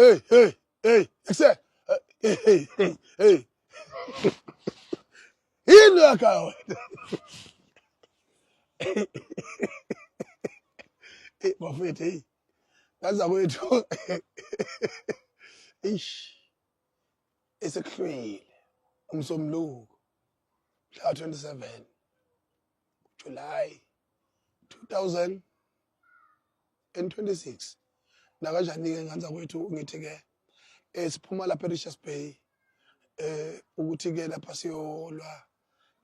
Hey, hey, hey, ekuse. Hey, hey, hey, hey. Yini yakho wena? Eh, bafethu, hey. Ngaza kwethu. Ish. Esekuhlwile. Umsombuluko. Mhla 27 July 2026. Nakanjani-ke nganza kwethu, ngithi-ke siphuma lapha eRichards Bay ukuthi-ke lapha siyolwa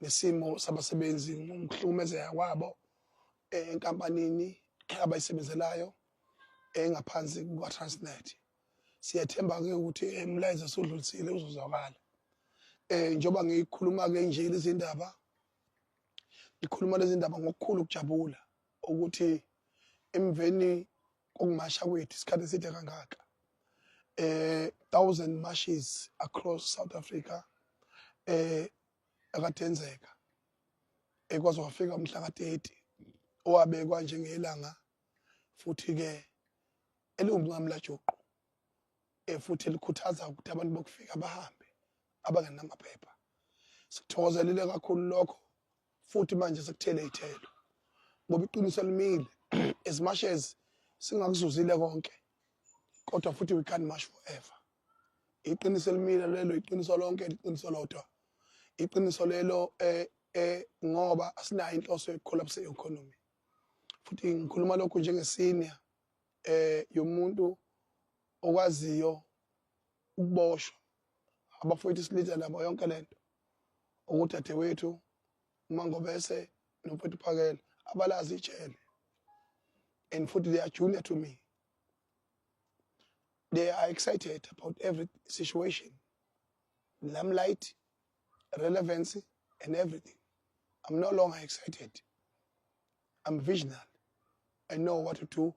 nesimo sabasebenzi ngokuhlukumezeka kwabo enkampanini abayisebenzelayo engaphansi kuka-Transnet. Siyathemba-ke ukuthi umlayezo esudlulisile uzozwakala. Njengoba ngikhuluma-ke nje lezi ndaba, ngikhuluma lezi ndaba ngokukhulu ukujabula ukuthi emveni kokumasha kwethu isikhathi eside kangaka, thousand marches across South Africa akade enzeka, ekwazi wafika umhla ka-30 owabekwa njengelanga futhi ke eliwumnqamulajuqu, futhi elikhuthaza ukuthi abantu bokufika bahambe abangenamaphepha. Sithokozelile kakhulu lokho, futhi manje sekuthele ithelo ngoba iqiniso limile. As much as singakuzuzile konke, kodwa futhi we can't march forever. Iqiniso elimile lelo, iqiniso lonke, iqiniso lodwa, iqiniso lelo, ngoba asinayo inhloso yokucollapse economy. Futhi ngikhuluma lokhu njenge-senior yomuntu okwaziyo ukuboshwa, abafowethu silitha nabo yonke lento, ukudadewethu uMangobese nomfowethu Phakela abalazi ijele, and futhi they are junior to me. They are excited about every situation, limelight, relevancy and everything. I'm no longer excited. I'm visionary. I know what to do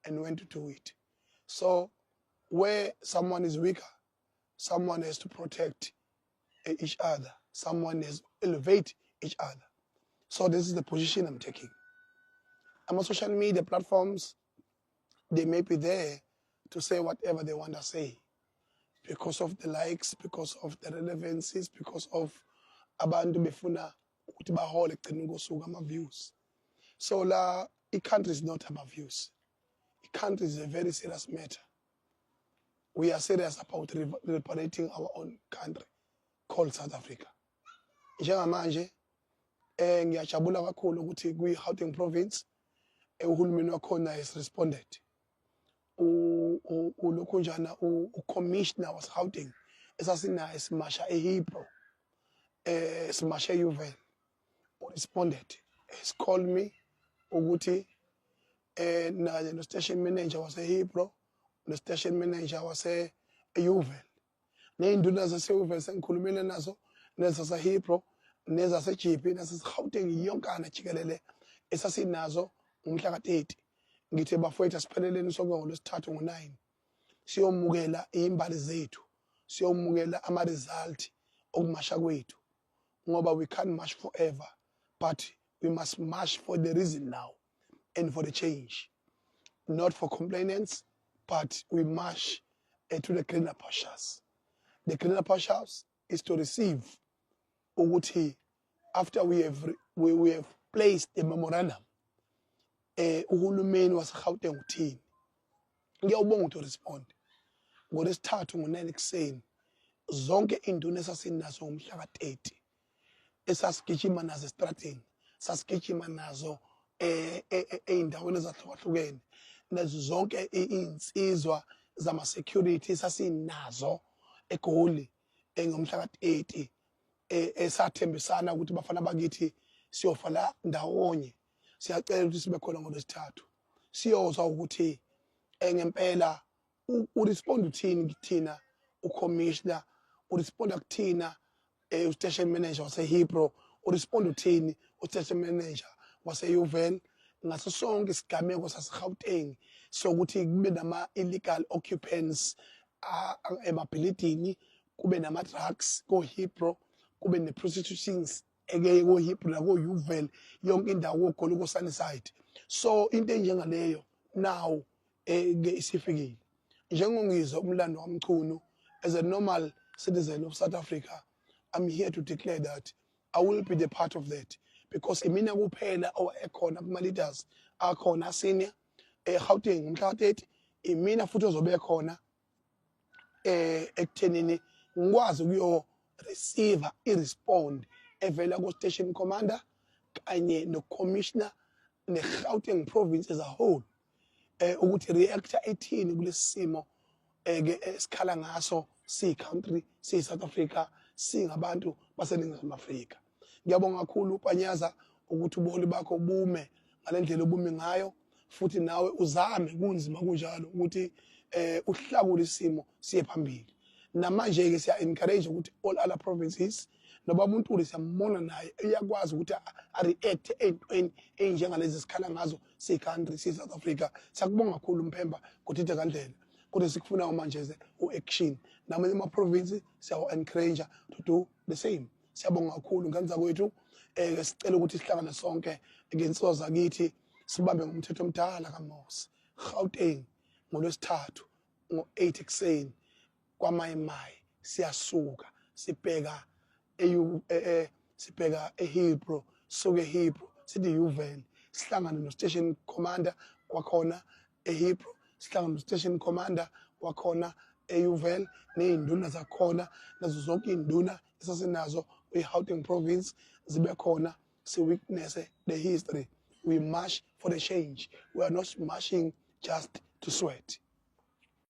and when to do it. So where someone is weaker, someone has to protect each other, someone has to elevate each other. So this is the position I'm taking. Ama social media platforms, they may be there to say whatever they want to say because of the likes, because of the relevancies, because of abantu befuna ukuthi bahole ekugcineni kosuku ama-views. So la i-country is not about views. I-country is a very serious matter. We are serious about liberating our own country called South Africa. Njengamanje ngiyajabula kakhulu ukuthi kwi-Gauteng province, uhulumeni wakhona has responded. Ulokhunjana ucommissioner waseGauteng esasinaye simasha eHillbrow, simasha eYeoville, responded, has called me ukuthi naye no station manager waseHillbrow, no station manager wase eYeoville, ney'nduna zaseYeoville sengikhulumile nazo, nezaseHillbrow, nezaseJeppe, naseGauteng yonkana jikelele esasinazo ngomhla ka-30. Ngithi, bafowethu, asipheleleni sonke ngolwesithathu ngo-9, siyomukela iy'mbali zethu, siyomukela ama-result okumasha kwethu, ngoba we can't march forever, but we must march for the reason now and for the change, not for complainants, but we march to the greener pastures. The greener pastures is to receive ukuthi after we have placed a memorandum, uhulumeni waseGauteng uthini. Ngiyawubonga ukuthi respond ngolwesithathu ngo-9 ekuseni. Zonke induna esasinazo ngomhla ka-30, esasigijima nazo estradini, sasigijima nazo ey'ndaweni ezahlukahlukene, nazo zonke iy'nsizwa zama-security sasinazo eGoli ngomhla ka-30, esathembisana ukuthi, bafana bakithi, siyofala ndawonye, siyacela ukuthi sibe khona ngolwesithathu, siyozwa ukuthi ngempela urespond uthini kuthina ucommissioner, uresponda kuthina ustation manager waseHillbrow, urespond uthini ustation manager waseYeoville ngaso sonke isigameko saseGauteng sokuthi kube nama illegal occupants emabhilidini, kube nama drugs koHillbrow, kube ne prostitutions eke koHillbrow nakoYeoville, yonke indawo koGoli, koSunnyside. So into enjengaleyo now ke isifikile. Njengongizwa umlando waMchunu, as a normal citizen of South Africa, I'm here to declare that I will be the part of that, because imina kuphela owayekhona kuma leaders akhona senior eGauteng ngomhla ka-30. Imina futhi ozobe khona ekuthenini ngikwazi ukuyo receive i-respond evela ku station commander kanye no commissioner ne-Gauteng province as a whole, ukuthi react-a ithini kulesi simo ke esikhala ngaso si country, si South Africa, singabantu baseNingizimu Afrika. Ngiyabonga kakhulu, Panyaza, ukuthi ubuholi bakho bume ngalendlela obume ngayo, futhi nawe uzame kunzima kunjalo ukuthi uhlakule isimo siye phambili. Namanje ke siya encourage ukuthi all other provinces, noba uMuntuli siyambona naye uyakwazi ukuthi a react ey'ntweni ey'njengalezi sikhala ngazo siyi-country, siyi-South Africa. Siyakubonga kakhulu, Mphemba Godide kaNdlela, kodwa sikufunayo manje ze u-action. Namanye ama-province siyawa-encourage to do the same. Siyabonga kakhulu, ngane zakwethu. Sicela ukuthi sihlangane sonke ngensizwa zakithi, sibambe ngomthetho omdala kaMose. Gauteng, ngolwesithathu ngo-8 ekuseni, kwaMayimayi siyasuka, sibheka sibheka eHillbrow. Suke eHillbrow sithi Yeoville, sihlangane no station commander wakhona eHillbrow, sihlangane no station commander wakhona eYeoville, nezinduna zakhona, nazo zonke izinduna esasinazo kwi-Gauteng province zibe khona, si witness the history. We march for the change, we are not marching just to sweat.